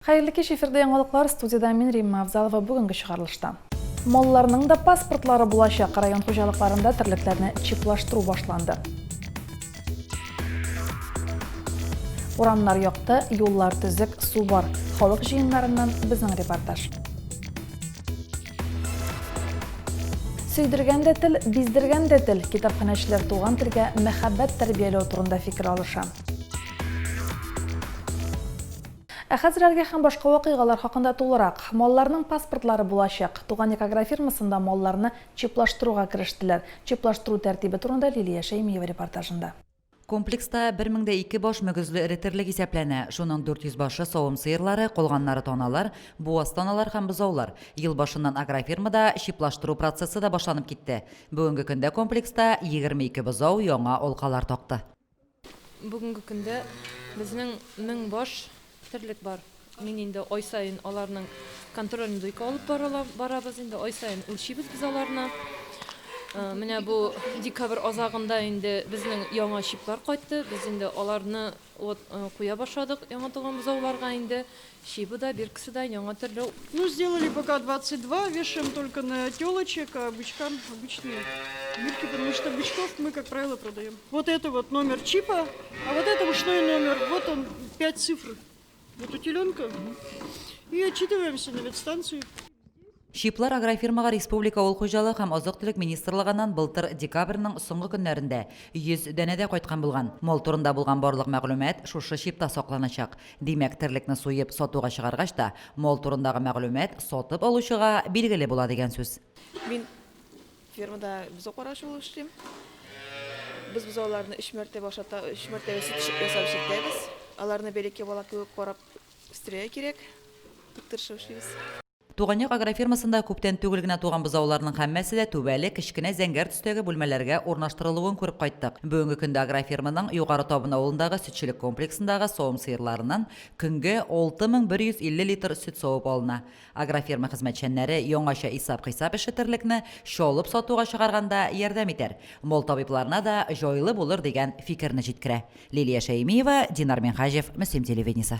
Хәерле кич, эфирда яңалыклар, студиядә мин Римма Авзалова бүгенге чыгарылышта. Малларның да паспортлары булачак. Район хуҗалыкларында терлекләрне чиплаштыру башланды. Урамнар якты, юллар төзек, су бар. Халык җыеннарыннан безнең репортаж. Сөйдергән дә тел, биздергән дә тел. Китапханәчеләр туган телгә мәхәббәт тәрбияләү турында фикер алыша. Ә хәзер әлеге һәм башка вакыйгалар хакында тулырак. Малларның паспортлары булачак. Туган як агрофирмасында малларны чиплаштыруга керештеләр. Чиплаштыру тәртибе турында Лилия Шәймиева репортажында. Комплекста 1002 баш мөгезле эре терлек исәпләнә. Шуның 400 башы савым сыерлары, калганнары таналар, буаз таналар һәм бозаулар. Ел башыннан агрофирмада чиплаштыру процессы да башланып китте. Бүгенге көндә комплекста 22 бозау яңа алкалар такты. Бүгенге көндә безнең 1000 баш терлек бар. Мин инде ай саен аларның контрольный дойка алып барабыз инде, ай саен үлчибез без аларны. Менә бу декабрь азагында инде безнең яңа чиплар кайтты. Без инде аларны вот куя башладык яңа туган бозауларга инде. Чибы да, биркасы да яңа төрле. Ну, сделали пока 22, вешаем только на телочек, а бычкам обычные бирки, потому что бычков мы, как правило, продаем. Вот это вот номер чипа, а вот это ушной номер, вот он, 5 цифр. Вот у теленка. И отчитываемся на ветстанции. Чиплар агрофирмага республика авыл хуҗалык һәм азык-төлек министрлыгыннан былтыр декабрьнең соңгы көннәрендә 100 данәдә кайткан булган. Мал турында булган барлык мәгълүмат шушы чипта сакланачак. Димәк, терлекне суеп, сатуга чыгаргач та, мал турындагы мәгълүмат сатып алучыга билгеле була дигән сүз. Мин фермада бозау караучы булып эшлим. Без бозауларны өч мәртәбә ашата, өч мәртәбә сөт ясап эчертәбез. Аларны бәләкәй бала кебек карап үстерергә кирәк. Бик тырышып эшлибез. Туган як агрофирмасында күптән түгел генә туган бозауларның һәммәсе дә түбәле, кечкенә зәңгәр төстәге бүлмәләргә урнаштырылуын күреп кайттык. Бүгенге көндә агрофирманың Югары Табын авылындагы сөтчелек комплексындагы савым сыерларыннан көнгә 6150 литр сөт савып алына. Агрофирма хезмәтчәннәре яңача исап-хисап эше терлекне чалып сатуга чыгарганда ярдәм итәр, мал табибларына да җайлы булыр дигән фикерне җиткерә. Лилия Шәймиева, Динар Минһаҗев, Мөслим телевидениесе.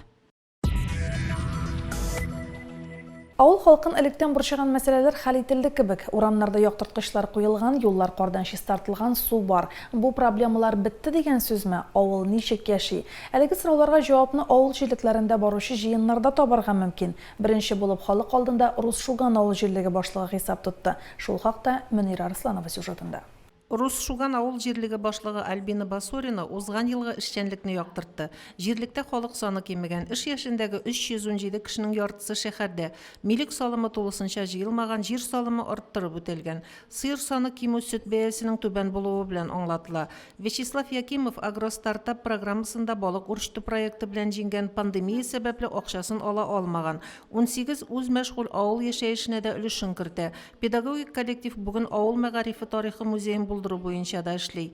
Авыл халкын электән борчыган мәсьәләләр хәл ителде кебек. Урамнарда яктырткычлар куелган, юллар кардан чистартылган, су бар. Бу проблемалар бетте дигән сүзме? Авыл ничек яши? Әлеге сорауларга җавапны авыл җирлекләрендә баручы җыеннарда табарга мөмкин. Беренче булып халык алдында Рус Шуган авыл җирлеге башлыгы хисап тотты. Шул хакта Мөнирә Арсланова сюжетында. Рус Шуган авыл җирлеге башлыгы Альбина Басорина узган елгы эшчәнлекне яктыртты. Җирлектә халык саны кимегән, эш яшендәге 317 кешенең яртысы шәһәрдә. Милек салымы тулысынча җыелмаган, җир салымы арттырып үтәлгән. Сыер саны кимү сөт бәясенең түбән булуы белән аңлатыла. Вячеслав Якимов Агростартап программасында балык үрчетү проекты белән җиңгән, пандемия сәбәпле акчасын ала алмаган. 18 үзмәшгуль авыл яшәешенә дә өлешен кертә. Педагогик коллектив бүген авыл мәгарифе тарихы музеен булдыру буенча да эшли.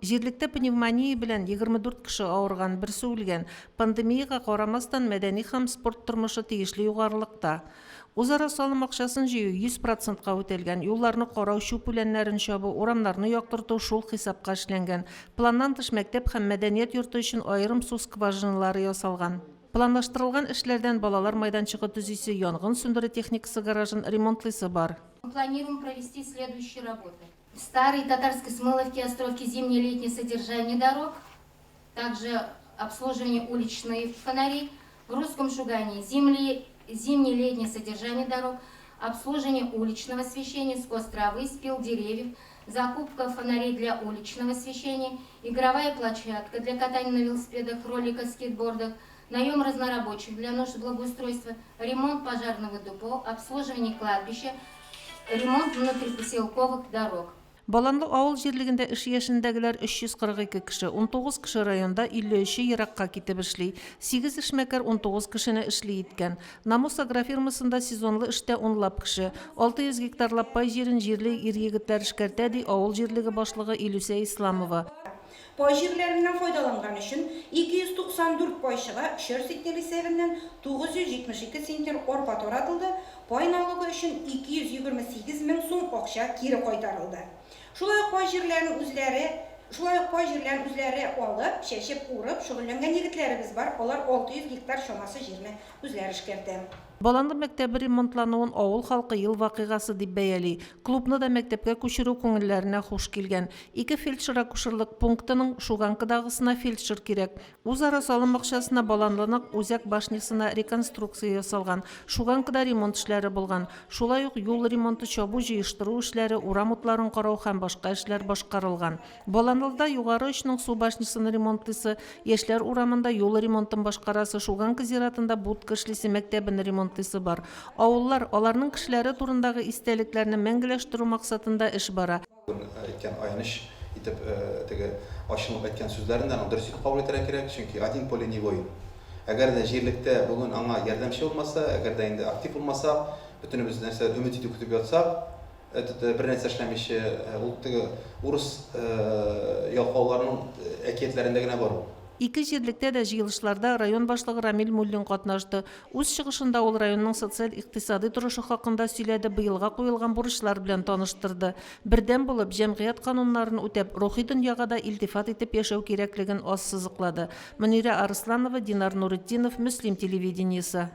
Җирлектә пневмония белән 24 кеше авырган, берсе үлгән. Пандемиягә карамастан, мәдәни һәм спорт тормышы тиешле югарылыкта. Үзара салым акчасын җыю 100 процентка үтәлгән, юлларны карау, чүп үләннәрен чабу, урамнарны яктырту шул хисапка эшләнгән. Планнан тыш мәктәп һәм мәдәният йорты өчен аерым су скважиналары ясалган. Планлаштырылган эшләрдән балалар майданчыгы төзисе, янгын сүндерү техникасы гаражын ремонтлыйсы бар. Мы планируем провести следующие работы. В Старой Татарской Смыловке, Островке зимне-летнее содержание дорог, также обслуживание уличных фонарей, в Русском Шугане зимне-летнее содержание дорог, обслуживание уличного освещения, скос травы, спил деревьев, закупка фонарей для уличного освещения, игровая площадка для катания на велосипедах, роликах, скейтбордах, наем разнорабочих для нужд благоустройства, ремонт пожарного депо, обслуживание кладбища, ремонт внутрипоселковых дорог. Баланлы авыл җирлегендә эш яшендәгеләр 342 кеше, 19 кеше районда, 53-е еракка китеп эшли. Сигез эшмәкәр 19 кешене эшле иткән. Намус агрофирмасында сезонлы эштә унлап кеше. 600 гектарлап пай җирен җирле ир-егетләр эшкәртә, ди авыл җирлеге башлыгы Илүсә Исламова. Пай җирләреннән файдаланган өчен 294 пайчыга өчәр центнер исәбеннән 972 центнер арпа таратылды, пай налогы өчен 228 мең сум акча кире кайтарылды. Шулай ук пай җирләрен үзләре. Шулай ук пай җирләрен үзләре алып, чәчеп, урып шөгыльләнгән егетләребез бар, алар 600 гектар чамасы җирне үзләре эшкәртә. Баланлы мәктәбе ремонтлануын авыл халкы ел вакыйгасы дип бәяли. Клубны да мәктәпкә күчерү күңелләренә хуш килгән. Ике фельдшер-акушерлык пунктының Шуганкадагысына фельдшер кирәк. Үзара салым акчасына Баланлының үзәк башнясына реконструкция ясалган, Шуганкада ремонт эшләре булган. Шулай ук юл ремонты, чабу-җыештыру эшләре, урам утларын карау һәм башка эшләр башкарылган. Баланлыда Югары очның су башнясын ремонтлыйсы, Яшьләр урамында юл ремонтын башкарасы, Шуганка зиратында будка эшлисе, мәктәбен ремонтлыйсы бар. Авыллар, аларның кешеләре турындагы истәлекләрне мәңгеләштерү максатында эш бара. Әйткән аяныч итеп теге ачынып әйткән сүзләрен дә аның дөрес итеп кабул итәргә кирәк, чөнки один поле не воин. Әгәр дә җирлектә бүген аңа ярдәмче булмаса, әгәр дә инде актив булмасак, бөтенебез нәрсәдер өмет итеп көтеп ятсак, Этот бер нәрсә эшләмичә, ул теге урыс ялкауларының әкиятләрендә генә бар ул. Ике җирлектә дә җыелышларда район башлыгы Рамил Муллин катнашты. Үз чыгышында ул районның социаль-икътисадый торышы хакында сөйләде, быелга куелган бурычлар белән таныштырды. Бердәм булып, җәмгыять кануннарын үтәп, рухи дөньяга да илтифат итеп яшәү кирәклеген ассызыклады. Мөнирә Арысланова, Динар Нуретдинов, Мөслим телевидениесе.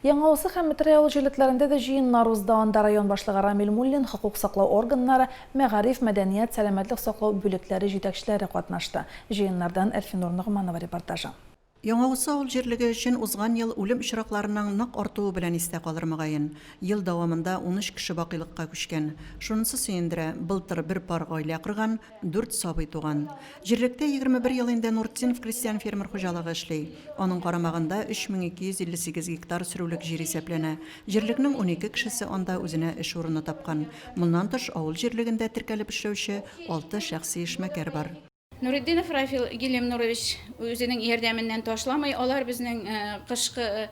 Яңа Усы һәм Метрәй авыл җирлекләрендә дә җыеннар узды. Анда район башлыгы Рамил Муллин, хокук саклау органнары, мәгариф, мәдәният, сәламәтлек саклау бүлекләре җитәкчеләре катнашты. Җыеннардан Әлфинур Ногманова репортажы. Яңа Усы авыл җирлеге өчен узган ел үлем очракларының нык артуы белән истә калыр, мөгаен. Ел дәвамында 13 кеше бакыйлыкка күчкән. Шунысы сөендерә, былтыр бер пар гаилә корган, Дүрт сабый туган. Җирлектә 21 ел инде Нуртдинов крестьян-фермер хуҗалыгы эшли. Аның карамагында 3258 гектар сөрүлек җир исәпләнә. Җирлекнең 12 кешесе анда үзенә эш урыны тапкан. Моннан тыш, авыл җирлегендә теркәлеп эшләүче алты шәхси эшмәкәр бар. Нуретдинов Рафил Гилемнурович үзенең ярдәменнән ташламый. Алар безнең кышкы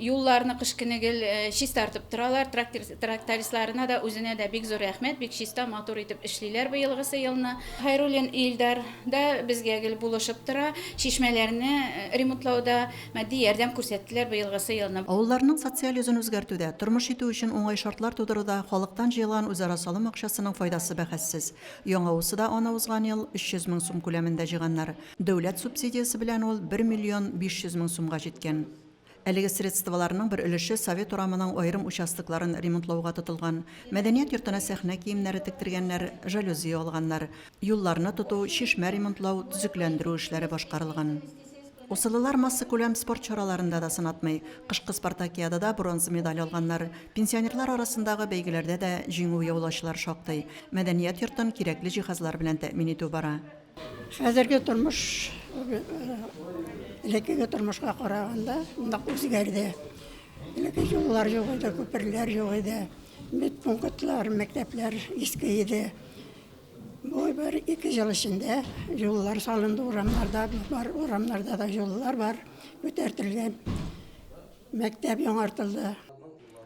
Юлларны кыш көне гел чистартып торалар. Трактористларына да, үзенә дә бик зур рәхмәт. Бик чиста, матур итеп эшлиләр быелгысы елны. Хайруллин Илдар да безгә гел булышып тора. Чишмәләрне ремонтлауда матди ярдәм күрсәттеләр быелгысы елны. Авылларның социаль йөзен үзгәртүдә, тормыш итү өчен уңай шартлар тудыруда халыктан җыелган үзара салым акчасының файдасы бәхәссез. Яңа Усыда аны узган ел 300 мең сум күләмендә җыйганнар. Дәүләт субсидиясе белән ул 1 миллион 500 мең сумга җиткән. Әлеге средстволарның бер өлеше Совет урамының аерым участокларын ремонтлауга тотылган. Мәдәният йортына сәхнә киемнәре тектергәннәр, жалюзи алганнар. Юлларны тоту, чишмә ремонтлау, төзекләндерү эшләре башкарылган. Усылылар массакүләм спорт чараларында да сынатмый. Кышкы спартакиадада бронза медаль алганнар. Пенсионерлар арасындагы бәйгеләрдә дә җиңү яулаучылар шактый. Мәдәният йортын кирәкле җиһазлар белән тәэмин итү бара. Хәзерге тормыш элеккеге тормышка караганда нык үзгәрде. Элекке юллар юк иде, күперләр юк иде, медпунктлар, мәктәпләр иске иде. Бу бер ике ел эчендә юллар салынды урамнарда, бар урамнарда да юллар бар, күтәртелгән. Мәктәп яңартылды.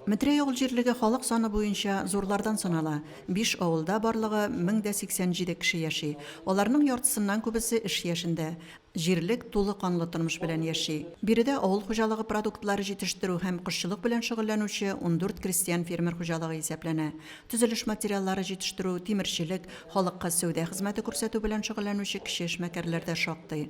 Метрәй авыл җирлеге халык саны буенча зурлардан санала. Биш авылда барлыгы 1087 кеше яши. Аларның яртысыннан күбесе эш яшендә. Җирлек тулы канлы тормыш белән яши. Биредә авыл хуҗалыгы продуктлары җитештерү һәм кошчылык белән шөгыльләнүче 14 крестьян-фермер хуҗалыгы исәпләнә. Төзелеш материаллары җитештерү, тимерчелек, халыкка сәүдә хезмәте күрсәтү белән шөгыльләнүче кече эшмәкәрләр дә шактый.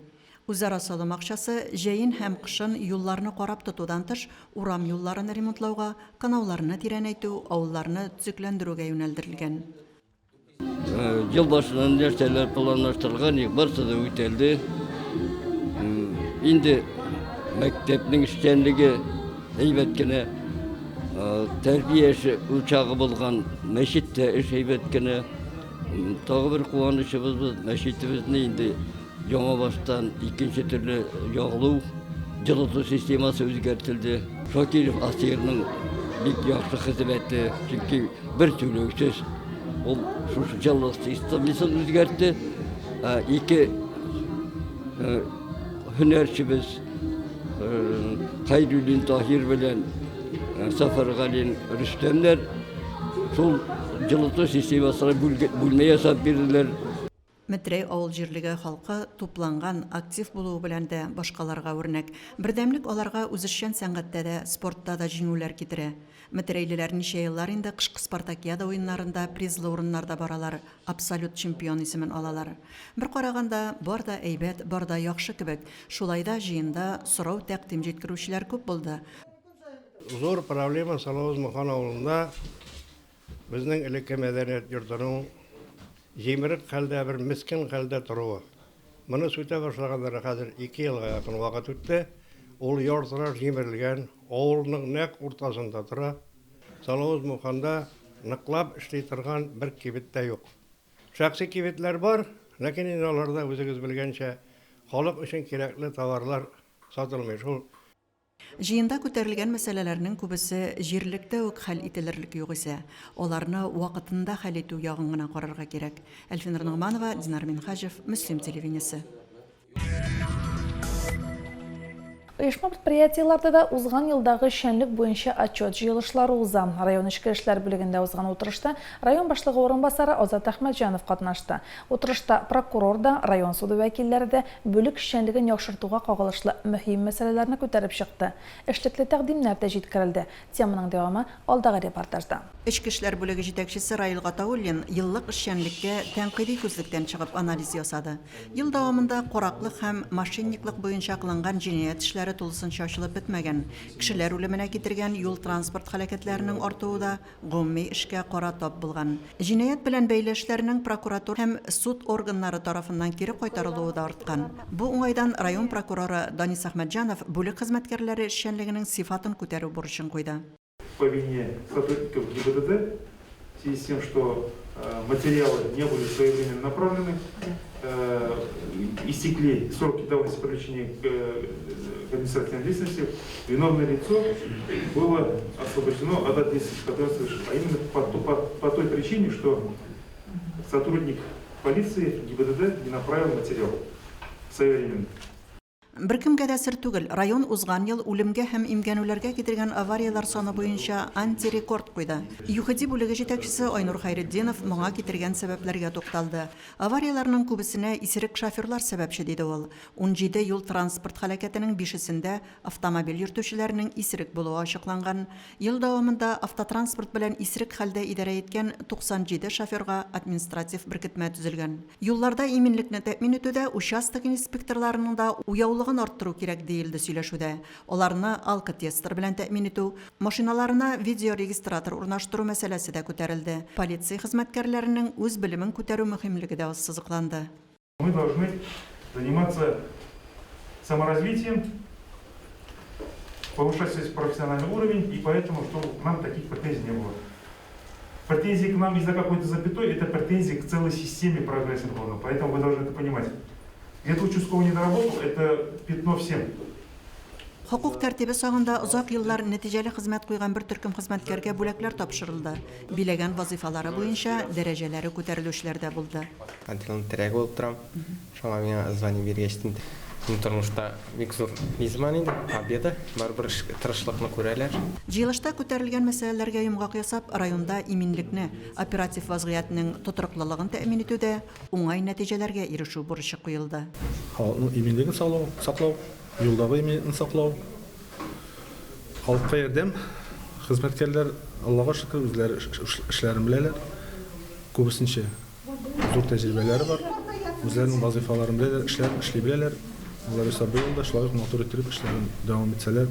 Үзара салым акчасы җәен һәм кышын юлларны карап тотудан тыш, урам юлларын ремонтлауга, канауларны тирәнәйтү, авылларны төзекләндерүгә юнәлдерелгән. Ел башыннан нәрсәләр планлаштырылган, барысы да үтәлде. Инде мәктәпнең эшчәнлеге әйбәт кенә, тәрбия эше учагы булган мәчеттә эш әйбәт кенә. Тагы бер куанычыбыз, без мәчетебезне инде Яңа баштан икенче төрле ягылу, җылыту системасы үзгәртелде. Шакиров Асирның бик яхшы хезмәте, чөнки бер түләүсез ул шушы җылылык системасын үзгәртте. Ике һөнәрчебез Хәйруллин Таһир белән Сафаргалин Рөстәмнәр шул җылыту системасына бүлмә ясап бирделәр. Метрәй авыл җирлеге халкы тупланган, актив булуы белән дә башкаларга үрнәк. Бердәмлек аларга үзешчән сәнгатьтә дә, спортта да җиңүләр китерә. Метрәйлеләр ничә еллар инде кышкы спартакиада уеннарында призлы урыннарда баралар, абсолют чемпион исемен алалар. Бер караганда, бар да әйбәт, бар да яхшы кебек. Шулай да җыенда сорау-тәкъдим җиткерүчеләр күп булды. Зур проблема Салавыз Мухан авылында безнең элекке мәдәният йортының җимерек хәлдә, бер мескен хәлдә торуы. Моны сүтә башлаганнары хәзер ике елга якын вакыт үтте. Ул яртылаш җимерелгән, авылның нәкъ уртасында тора. Салавыз Муханда ныклап эшли торган бер кибет тә юк. Шәхси кибетләр бар, ләкин инде аларда, үзегез белгәнчә, халык өчен кирәкле товарлар сатылмый. Шул Җыенда күтәрелгән мәсьәләләрнең күбесе җирлектә үк хәл ителерлек югыйсә. Аларны вакытында хәл итү ягын гына карарга кирәк. Әлфинур Ногманова, Динар Минһаҗев, Мөслим телевидениесе. Оешма-предприятиеләрдә дә узган елдагы эшчәнлек буенча отчет җыелышлары уза. Район эчке эшләр бүлегендә узган утырышта район башлыгы урынбасары Азат Әхмәтҗанов катнашты. Утырышта прокурор да, район суды вәкилләре дә бүлек эшчәнлеген яхшыртуга кагылышлы мөһим мәсьәләләрне күтәреп чыкты. Эшлекле тәкъдимнәр дә җиткерелде. Теманың дәвамы алдагы репортажда. Эчке эшләр бүлеге җитәкчесе Раил Гатауллин еллык эшчәнлеккә тәнкыйди күзлектән чыгып анализ ясады. Ел дәвамында караклык һәм мошенниклык буенча кылынган җинаять эшләре тулысынча ачылып бетмәгән. Кешеләр үлеменә китергән юл-транспорт һәлакәтләренең артуы да гомуми эшкә кара тап булган. Җинаять белән бәйле эшләрнең прокуратура һәм суд органнары тарафыннан кире кайтарылуы да арткан. Бу уңайдан район прокуроры Данис Әхмәтҗанов бүлек хезмәткәрләре эшчәнлегенең сыйфатын күтәрү бурычын куйды. По вине сотрудников ГИБДД, в связи с тем, что материалы не были своевременно направлены, истекли сроки давности привлечения к административной ответственности, виновное лицо было освобождено от ответственности, которую совершил. А именно по, по, по той причине, что сотрудник полиции ГИБДД не направил материал своевременно. Беркемгә дә сер түгел, район узган ел үлемгә һәм имгәнүләргә китергән аварияләр саны буенча антирекорд куйды. ЮХИДИ бүлеге җитәкчесе Айнур Хәйретдинов моңа китергән сәбәпләргә тукталды. Аварияләрнең күбесенә исерек шоферлар сәбәпче, диде ул. 17 юл-транспорт һәлакәтенең бишесендә автомобиль йөртүчеләрнең исерек булуы ачыкланган. Ел дәвамында автотранспорт белән исерек хәлдә идарә иткән 97 шоферга административ беркетмә төзелгән. Юлларда иминлекне тәэмин итүдә участок инспекторларының да уяулыгын арттыру кирәк, диелде сөйләшүдә. Аларны алкотестер белән тәэмин итү, машиналарына видеорегистратор урнаштыру мәсьәләсе дә күтәрелде. Полиция хезмәткәрләренең үз белемен күтәрү мөһимлеге дә ассызыкланды. Мы должны заниматься саморазвитием, повышать свой профессиональный уровень, и поэтому, чтобы к нам таких претензий не было. Претензии к нам из-за какой-то запятой – это претензии к целой системе прогресса Поэтому вы должны это понимать. Где-то участковый не доработал – это пятно всем. Хокук тәртибе сагында озак еллар нәтиҗәле хезмәт куйган бер төркем хезмәткәргә бүләкләр тапшырылды. Биләгән вазыйфалары буенча дәрәҗәләре күтәрелүчеләр дә булды. Отделның терәге булып торам. Шуңа миңа звание биргәч, минем тормышта бик зур низман инде, победа. Барыбер тырышлыкны күрәләр. Җыелышта күтәрелгән мәсьәләләргә йомгак ясап, районда иминлекне, оператив вазгыятьнең тотрыклылыгын тәэмин итүдә уңай нәтиҗәләргә ирешү бурычы куелды. Халыкның иминлеген саклау, юлдагы иминлекне саклау, халыкка ярдәм. Хезмәткәрләр, Аллага шөкер, үзләре эшләрен беләләр. Күбесенчә зур тәҗрибәләре бар. Үзләренең вазыйфаларын беләләр, эшләрен эшли беләләр. Алла бирса, быел да шулай ук матур иттереп эшләрен дәвам итсәләр,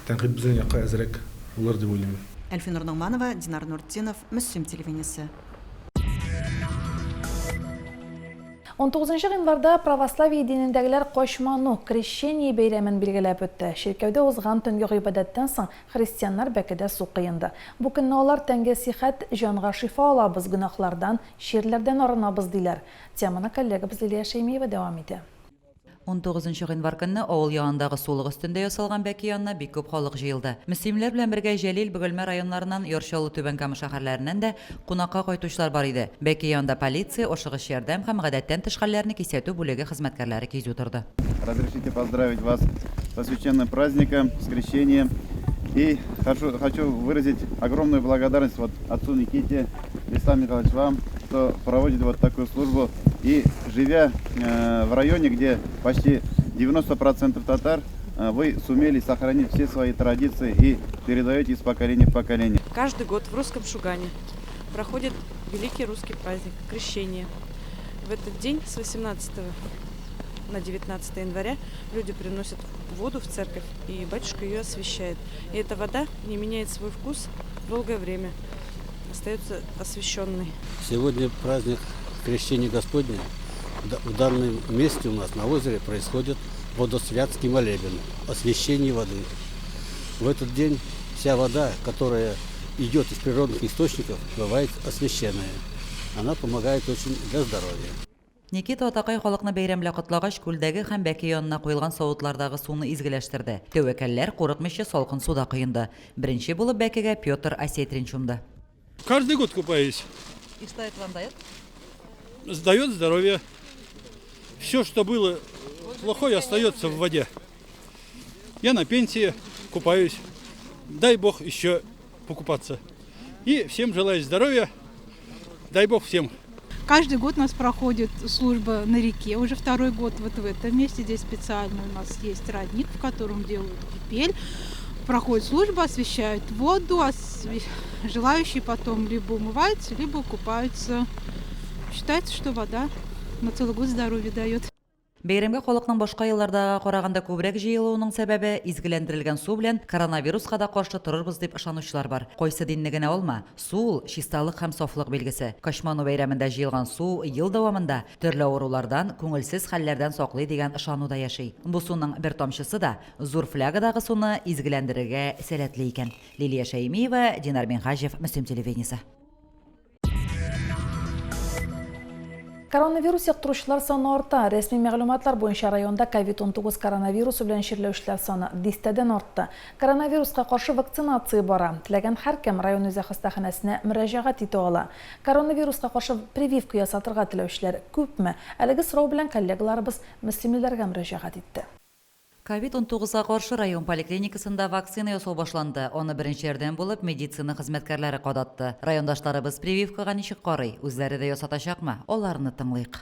тәнкыйть безнең якка әзрәк булыр дип уйлыйм. Әлфинур Ногманова, Динар Нуртдинов, Мөслим телевидениесе. 19 гыйнварда православие динендәгеләр Качману, Крещение бәйрәмен билгеләп үтте. Чиркәүдә узган төнге гыйбадәттән соң христианнар бәкедә су коенды. Бу көнне алар тәнгә сихәт, җанга шифа алабыз, гөнаһлардан, чирләрдән арынабыз, диләр. Теманы коллегабыз Лилия Шәймиева дәвам итә. Унтугызынчы гыйнвар көнне авыл янындагы сулык өстендә ясалган бәке янына бик күп халык җыелды. Мөслимләр белән бергә Җәлил, Бөгелмә районнарыннан, Яр Чаллы, Түбән Кама шәһәрләреннән дә кунакка кайтучылар бар иде. Бәке янында полиция, ашыгыч ярдәм һәм гадәттән тыш хәлләрне кисәтү бүлеге хезмәткәрләре кизү торды. Разрешите поздравить вас со священным праздником, с Крещением. И хочу, хочу выразить огромную благодарность вот отцу Никите, Вячеслав Михайлович, вам. что проводит вот такую службу. И живя э, в районе, где почти 90% татар, э, вы сумели сохранить все свои традиции и передаете из поколения в поколение. Каждый год в русском Шугане проходит великий русский праздник – Крещение. В этот день с 18 на 19 января люди приносят воду в церковь, и батюшка ее освящает. И эта вода не меняет свой вкус долгое время, остается освященной. Сегодня праздник Крещения Господня. В данном месте у нас на озере происходит водосвятский молебен, освящение воды. В этот день вся вода, которая идет из природных источников, бывает освященная. Она помогает очень для здоровья. Никита атакай халыкны бәйрәм белән котлагач, күлдәге һәм бәке янына куелган савытлардагы суны изгеләштерде. Тәвәккәлләр курыкмыйча салкын суда коенды. Беренче булып бәкегә Петр Осетрин чумды. Каждый год купаюсь. И что это вам дает? Дает здоровье. Все, что было плохое, остается в воде. Я на пенсии купаюсь. Дай бог еще покупаться. И всем желаю здоровья. Дай бог всем. Каждый год у нас проходит служба на реке, уже второй год вот в этом месте. Здесь специально у нас есть родник, в котором делают кипель. Проходит служба, освещают воду, осве... желающие потом либо умываются, либо купаются. Считается, что вода на целый год здоровье дает. Бәйрәмгә халыкның башка еллардагыга караганда күбрәк җыелуының сәбәбе, изгеләндерелгән су белән коронавируска да каршы торырбыз дип ышанучылар бар. Кайсы динне генә алма, су ул, чисталык һәм сафлык билгесе. Качману бәйрәмендә җыелган су ел дәвамында төрле авырулардан, күңелсез хәлләрдән саклый дигән ышану да яши. Бу суның бер тамчысы да зур флягадагы суны изгеләндерергә сәләтле икән. Лилия Шәймиева, Динар Минһаҗев, Мөслим телевидениесе. Коронавирус йоктыручылар саны арта. Рәсми мәгълүматлар буенча районда ковид-19 коронавирусы белән чирләүчеләр саны дистәдән артты. Коронавируска каршы вакцинация бара. Теләгән һәркем район үзәк хастаханәсенә мөрәҗәгать итә ала. Коронавируска каршы прививка ясатырга теләүчеләр күпме? Әлеге сорау белән коллегаларыбыз мөслимлеләргә мөрәҗәгать итте. Ковид унтугызга каршы район поликлиникасында вакцина ясау башланды. Аны беренчеләрдән булып медицина хезмәткәрләре кадатты. Райондашларыбыз прививкага ничек карый, үзләре дә ясатачакмы? Аларны тыңлыйк.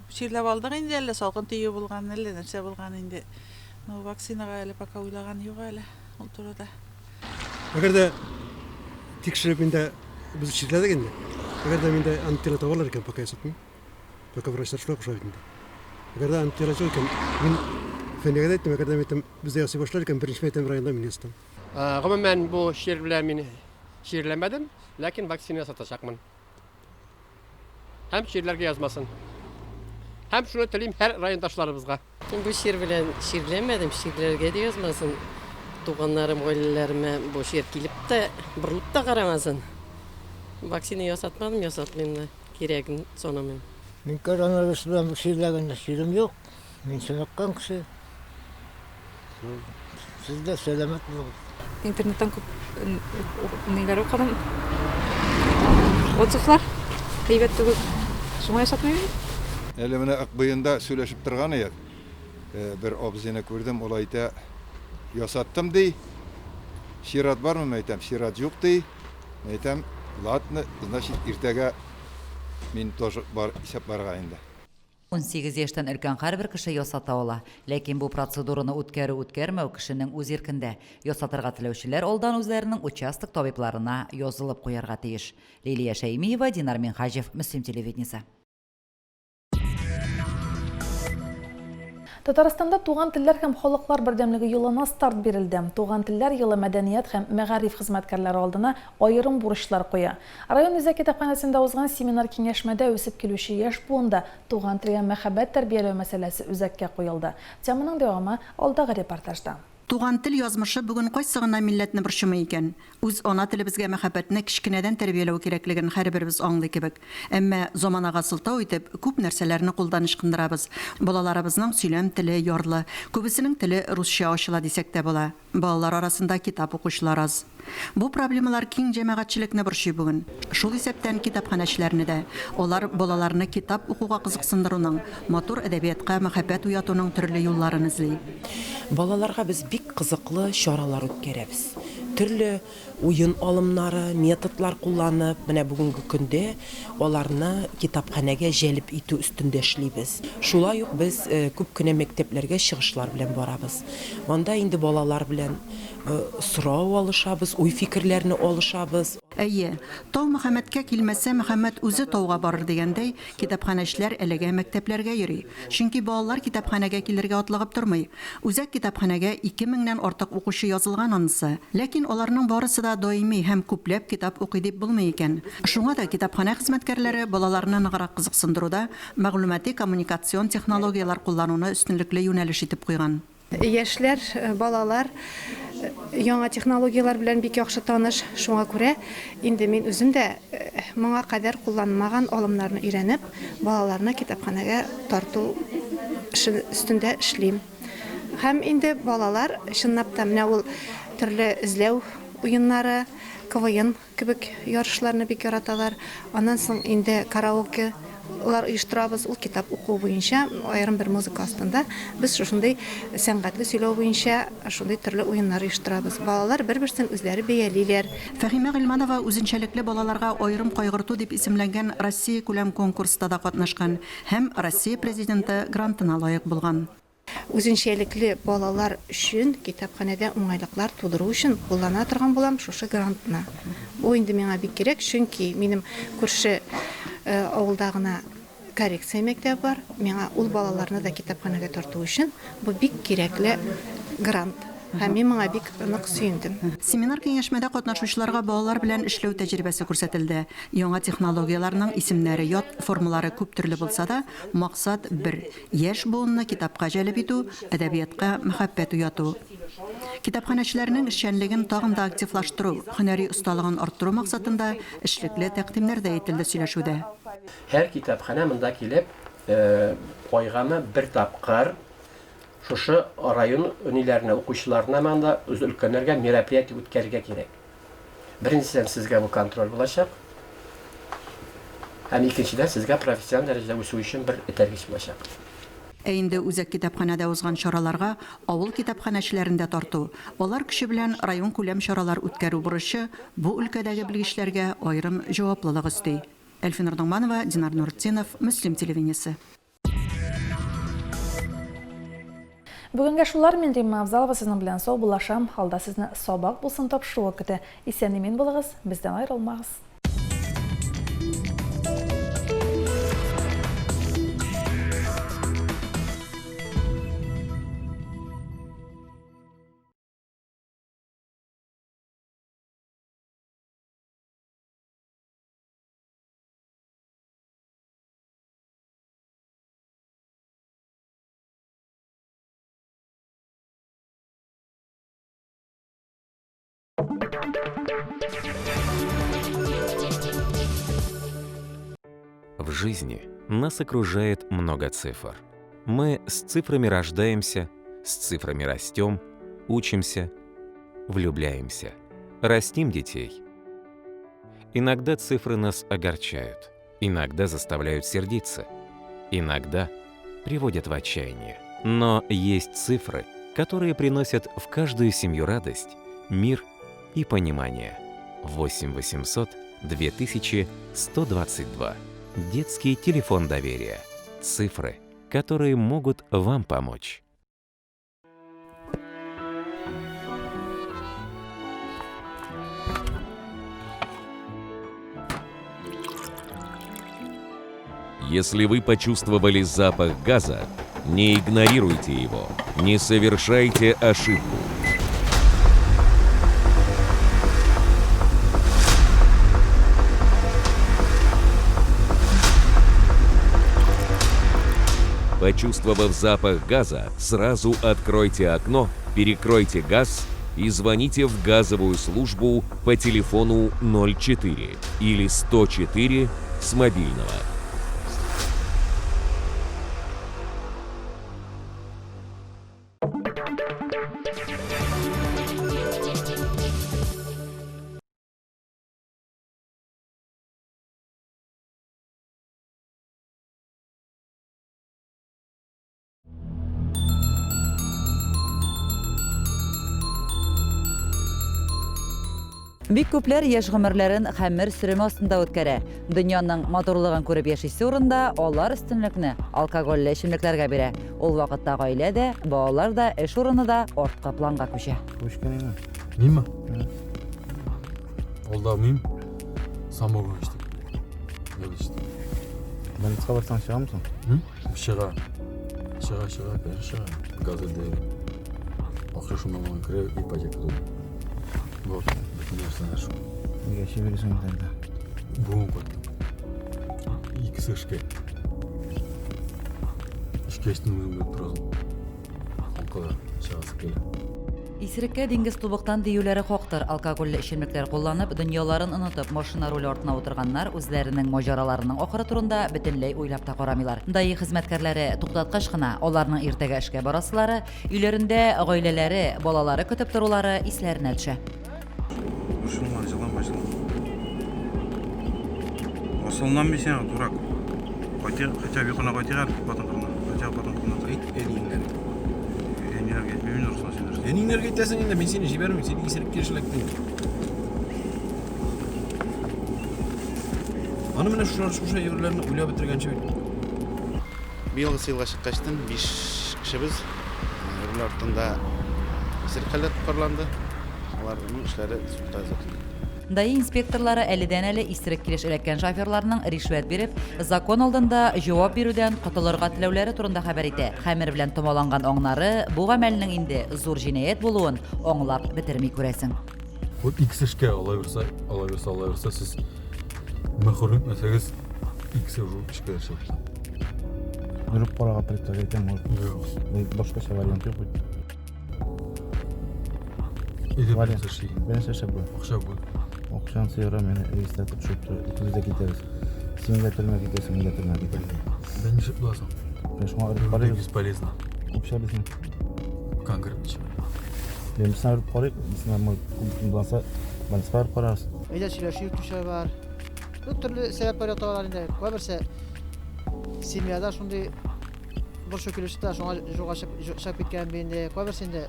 Чирләп алдык инде, әллә салкын тию булган, әллә нәрсә булган инде. Но вакцинага әле пока уйлаган юк әле ул турыда. Әгәр дә тикшереп миндә без чирләдек инде. Әгәр дә миндә антитела табалар икән, пока ясатмыйм. Пока врачлар шулай куша бит инде. Әгәр дә антитела юк икән, мин Фәниягә дә әйттем, әгәр дә әйтәм, бездә ясый башлар икән, беренче әйтәм, районда мин ясатам. Гомумән, бу чир белән мин чирләмәдем, ләкин вакцина ясатачакмын. Һәм чирләргә язмасын. Һәм шуны телим һәр райондашларыбызга. Мин бу чир белән чирләмәдем, чирләргә дә язмасын. Туганнарым, гаиләләремә бу чир килеп тә, борылып та карамасын. Вакцина ясатмадым, ясатмыйм да. Кирәген санамыйм. Мин коронавирус белән чирләгән чирем юк. Мин чыныккан кеше. Сез дә сәламәт булыгыз. Интернеттан күп ниләр укыдым. Отзывлар әйбәт түгел. Шуңа ясатмыйм. Әле менә Акбыенда сөйләшеп торган идек. Бер абзыйны күрдем, ул әйтә, ясаттым ди. Чират бармы, мин әйтәм, чират юк ди. Мин әйтәм, ладно, значит, иртәгә мин тоже бар исәп барга инде. 18 яшьтән өлкән һәрбер кеше ясата ала. Ләкин бу процедураны үткәрү-үткәрмәү кешенең үз иркендә. Ясатырга теләүчеләр алдан үзләренең участок табибларына язылып куярга тиеш. Лилия Шәймиева, Динар Минһаҗев, Мөслим телевидениесе. Татарстанда Туган телләр һәм халыклар бердәмлеге елына старт бирелде. Туган телләр елы мәдәният һәм мәгариф хезмәткәрләре алдына аерым бурычлар куя. Район үзәк китапханәсендә узган семинар-киңәшмәдә үсеп килүче яшь буында туган телгә мәхәббәт тәрбияләү мәсьәләсе үзәккә куелды. Теманың дәвамы алдагы репортажда. Туган тел язмышы бүген кайсы гына милләтне борчымый икән? Үз ана телебезгә мәхәббәтне кечкенәдән тәрбияләү кирәклеген һәрберебез аңлый кебек. Әмма, заманага сылтау итеп, күп нәрсәләрне кулдан ычкындырабыз. Балаларыбызның сөйләм теле ярлы. Күбесенең теле русча ачыла дисәк тә була. Балалар арасында китап укучылар аз. Бу проблемалар киң җәмәгатьчелекне борчый бүген. Шул исәптән китапханәчеләрне дә. Алар балаларны китап укуга кызыксындыруның, матур әдәбиятка мәхәббәт уятуның төрле юлларын эзли. Балаларга без бик кызыклы чаралар үткәрәбез. Төрле уен алымнары, методлар кулланып, менә бүгенге көндә аларны китапханәгә җәлеп итү өстендә эшлибез. Шулай ук без күп кенә мәктәпләргә чыгышлар белән барабыз. Анда инде балалар белән сорау алышабыз, уй-фикерләрне алышабыз. Әйе, тау Мөхәммәткә килмәсә, Мөхәммәт үзе тауга барыр дигәндәй, китапханәчеләр әлегә мәктәпләргә йөри. Чөнки балалар китапханәгә килергә атлыгып тормый. Үзәк китапханәгә 2 меңнән артык укучы язылган анысы. Ләкин аларның барысы да даими һәм күпләп китап укый дип булмый икән. Шуңа да китапханә хезмәткәрләре балаларны ныграк кызыксындыруда мәгълүмати-коммуникацион технологияләр куллануны өстенлекле юнәлеш итеп куйган. Яшьләр, балалар яңа технологияләр белән бик яхшы таныш, шуңа күрә инде мин үзем дә моңа кадәр кулланмаган алымнарны өйрәнеп, балаларны китапханәгә тарту өстендә эшлим. Һәм инде балалар чынлап та менә ул төрле эзләү уеннары, КВН Кебек ярышларны бик яраталар. Аннан соң инде караоке лар оештырабыз. Ул китап уку буенча аерым бер музыка астында без шушындый сәнгатьле сөйләү буенча шундый төрле уеннар оештырабыз. Балалар бер-берсен үзләре бәялиләр. Фәһимә Гыйльманова Үзенчәлекле балаларга аерым кайгырту дип исемләнгән Россиякүләм конкурста да катнашкан һәм Россия Президенты грантына лаек булган. Үзенчәлекле балалар өчен китапханәдә уңайлыклар тудыру өчен куллана торган булам шушы грантны. Бу инде миңа бик кирәк, чөнки минем күрше авылда гына коррекция мәктәбе бар. Миңа ул балаларны да китапханәгә тарту өчен бу бик кирәкле грант. Һәм мин моңа бик нык сөендем. Семинар-киңәшмәдә катнашучыларга балалар белән эшләү тәҗрибәсе күрсәтелде. Яңа технологияләрнең исемнәре ят, формалары күп төрле булса да, максат бер, Яшь буынны китапка җәлеп итү, әдәбиятка мәхәббәт уяту. Китапханәчеләрнең эшчәнлеген тагын да активлаштыру, һөнәри осталыгын арттыру максатында эшлекле тәкъдимнәр дә әйтелде сөйләшүдә. Һәр китапханә монда килеп, айгамы бер тапкыр шушы район ниләренә, укучыларына монда үз өлкәннәргә мероприятие үткәрергә кирәк. Беренчедән, сезгә бу контроль булачак. Һәм икенчедән, сезгә профессиональ дәрәҗәдә үсү өчен бер этәргеч булачак. Ә инде үзәк китапханәдә узган чараларга авыл китапханәчеләрен дә тарту, алар көче белән районкүләм чаралар үткәрү бурычы бу өлкәдәге белгечләргә аерым җаваплылык өсти. Әлфинур Ногманова, Динар Нуртдинов, Мөслим телевидениесе. Бүгенгә шулар, мин Римма Авзалова сезнең белән саубуллашам. Алда сезне Сабак булсын тапшыруы көтә. Исән-имин булыгыз, бездән аерылмагыз. В жизни нас окружает много цифр. Мы с цифрами рождаемся, с цифрами растем, учимся, влюбляемся, растим детей. Иногда цифры нас огорчают, иногда заставляют сердиться, иногда приводят в отчаяние. Но есть цифры, которые приносят в каждую семью радость, мир и понимание. 8 800 2122. Детский телефон доверия. Цифры, которые могут вам помочь. Если вы почувствовали запах газа, не игнорируйте его, не совершайте ошибку. Почувствовав запах газа, сразу откройте окно, перекройте газ и звоните в газовую службу по телефону 04 или 104 с мобильного. Бик күпләр яшь гомерләрен хәмер сөреме астында үткәрә. Дөньяның матурлыгын күреп яшисе урында алар өстенлекне алкогольле эчемлекләргә бирә. Ул вакытта гаилә дә, балалар да, эш урыны да арткы планга күчә. Күчкән Минме? Алдамыйм. Самогон эчтек. Ял эчтек. Больницага барсаң чыгамысың? Чыга. Чыга, чыга, конечно, чыга. Газель Акча шуннан гына керә, ипотека түли. Вот, бөтен нәрсәләр шул. Нигә эчеп йөрисең инде анда? Бүген кайттым. Икесе эшкә. Эшкә эчтем үзең белеп торасың. Халкы да чыгасы килә. Исереккә диңгез тубыктан диюләре хактыр. Алкогольле эчемлекләр кулланып, дөньяларын онытып, машина руле артына утырганнар үзләренең маҗараларының ахыры турында бөтенләй уйлап та карамыйлар. ДАИ хезмәткәрләре туктаткач кына, аларның иртәгә эшкә барасылары, өйләрендә гаиләләре, балалары көтеп торулары исләренә төшә. Борчылма, җылама, җылама. Асылынам мин сиңа, дурак. Кайтыйк, хотя бы йокына кайтыйк әле, хатын кырына. Хотя бы хатын кырына. Әйт әниеңнәргә. Әниләргә әйтмим инде, Руслан, син нәрсә. Әниеңнәргә әйтәсең инде, мин сине җибәрмим, син исерек килеш эләктең. Аны менә шушы шушы әйберләрне уйлап бетергәнче бит. Быелгысы елга чыккачтын 5 кешебез руль артында исерек хәлдә тоткарланды. Аларның эшләре судта озатылды. ДАИ инспекторлары әледән-әле исерек килеш эләккән шоферларның ришвәт биреп, закон алдында җавап бирүдән котылырга теләүләре турында хәбәр итә. Хәмер белән томаланган аңнары бу гамәлнең инде зур җинаять булуын аңлап бетерми, күрәсең. Вот икесе эшкә, алай булса, алай булса, алай булса, сез мәхрүм итмәсәгез, икесе уже эшкә чыгып. Өреп карарга предлагать итәм. Юк. Башкача вариант юк бит. Өйдә Вариант. бернәрсә эшли. Бернәрсә эшләп була. Акча бул. Акчаны сыйыра мине регистратор төшереп тора. Икебез дә китәбез. Син дә төрмәгә китәсең, мин дә төрмәгә китәм. Да нишләп буласың? Менә шуңа өреп карыйбыз. Бесполезно. Күп чыгарсың. Конкретно чыгар. Мен бисен өреп карыйк, бисен может күп булса, больницага барып карарбыз. Өйдә сөйләшү йөртүчеләр бар. Ну, төрле сәбәпләр яталар инде. Кайберсе семьяда шундый борчу килеп чыкты, шуңа жуга чыгып киткән бит инде. Кайберсе инде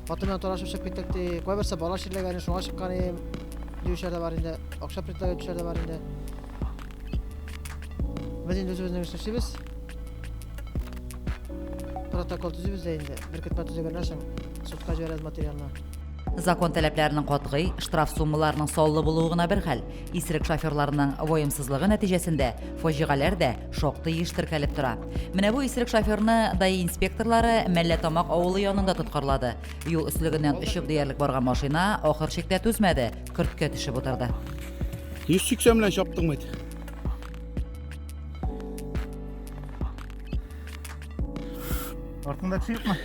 хатын белән талашып чыгып киттек ди. Кайберсе бала чирләгән, шуңа чыккан идем диючеләр дә бар инде. Акча предлагать итүчеләр дә бар инде. Без инде үзебезнең эшне эшлибез. Протокол төзибез дә инде. Беркетмә төзегәннән соң судка җибәрәбез материалны. Закон таләпләренең катгый, штраф суммаларының саллы булуы гына бер хәл. Исерек шоферларның ваемсызлыгы нәтиҗәсендә фаҗигаләр дә шактый еш теркәлеп тора. Менә бу исерек шоферны ДАИ инспекторлары Мәлләтамак авылы янында тоткарлады. Юл өслегеннән очып диярлек барган машина ахыр чиктә түзмәде, көрткә төшеп утырды. 180 белән чаптың бит. Артыңда кеше юкмы?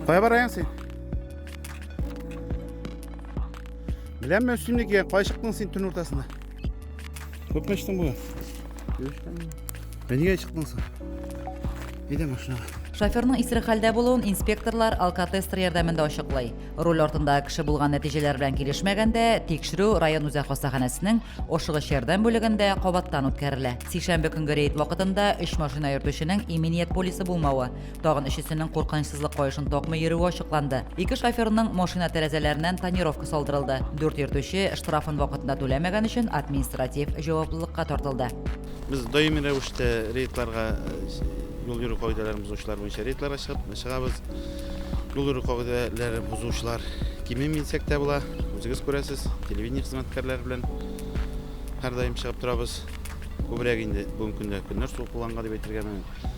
Кая барасың син? Беләм мен өстемдеге, кая чыктың син төн уртасында? Күпме эчтең бүген? Ә нигә чыктың соң? Әйдә машинага. Шоферның исерек хәлдә булуын инспекторлар алкотестер ярдәмендә ачыклый. Руль артындагы кеше булган нәтиҗәләр белән килешмәгәндә, тикшерү район үзәк хастаханәсенең ашыгыч ярдәм бүлегендә кабаттан үткәрелә. Сишәмбе көнге рейд вакытында өч машина йөртүченең иминият полисы булмавы, тагын өчесенең куркынычсызлык каешын такмый йөрүе ачыкланды. Ике шоферның машина тәрәзәләреннән тонировка салдырылды. Дүрт йөртүче штрафын вакытында түләмәгән өчен административ җаваплылыкка тартылды. Без даими рәвештә рейдларга юл йөрү кагыйдәләрен бозучылар буенча рейдларга чыгып чыгабыз. Юл йөрү кагыйдәләре бозучылар кимеми дисәк тә була. Үзегез күрәсез, телевидение хезмәткәрләре белән һәрдаим чыгып торабыз. Күбрәк инде бүгенге көндә көннәр суык булганга дип әйтергә мөмкин.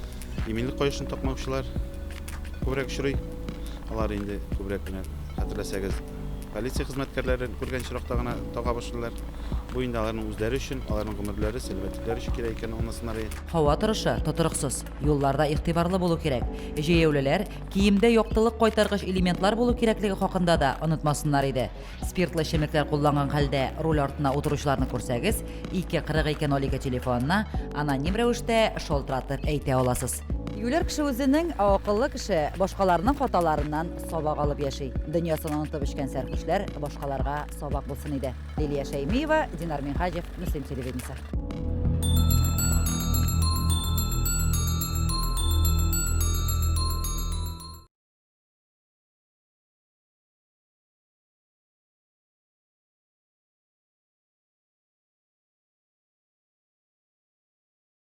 Иминлек каешын такмаучылар күбрәк очрый. Алар инде күбрәк менә хәтерләсәгез, полиция хезмәткәрләрен күргән очракта гына тага башлыйлар. Бу инде аларның үзләре өчен, аларның гомерләре, сәламәтлекләре өчен кирәк икәнен аңласыннар иде. Һава торышы тотрыксыз. Юлларда игътибарлы булу кирәк. Җәяүлеләр киемдә яктылык кайтаргыч элементлар булу кирәклеге хакында да онытмасыннар иде. Спиртлы эчемлекләр кулланган хәлдә руль артына утыручыларны күрсәгез, 2 42 02 телефонына аноним рәвештә шалтыратып әйтә аласыз. Юләр кеше үзенең, ә акыллы кеше башкаларның хаталарыннан сабак алып яши. Дөньясын онытып эчкән сәрхушләр башкаларга сабак булсын иде. Лилия Шәймиева, Динар Минһаҗев, Мөслим телевидениесе.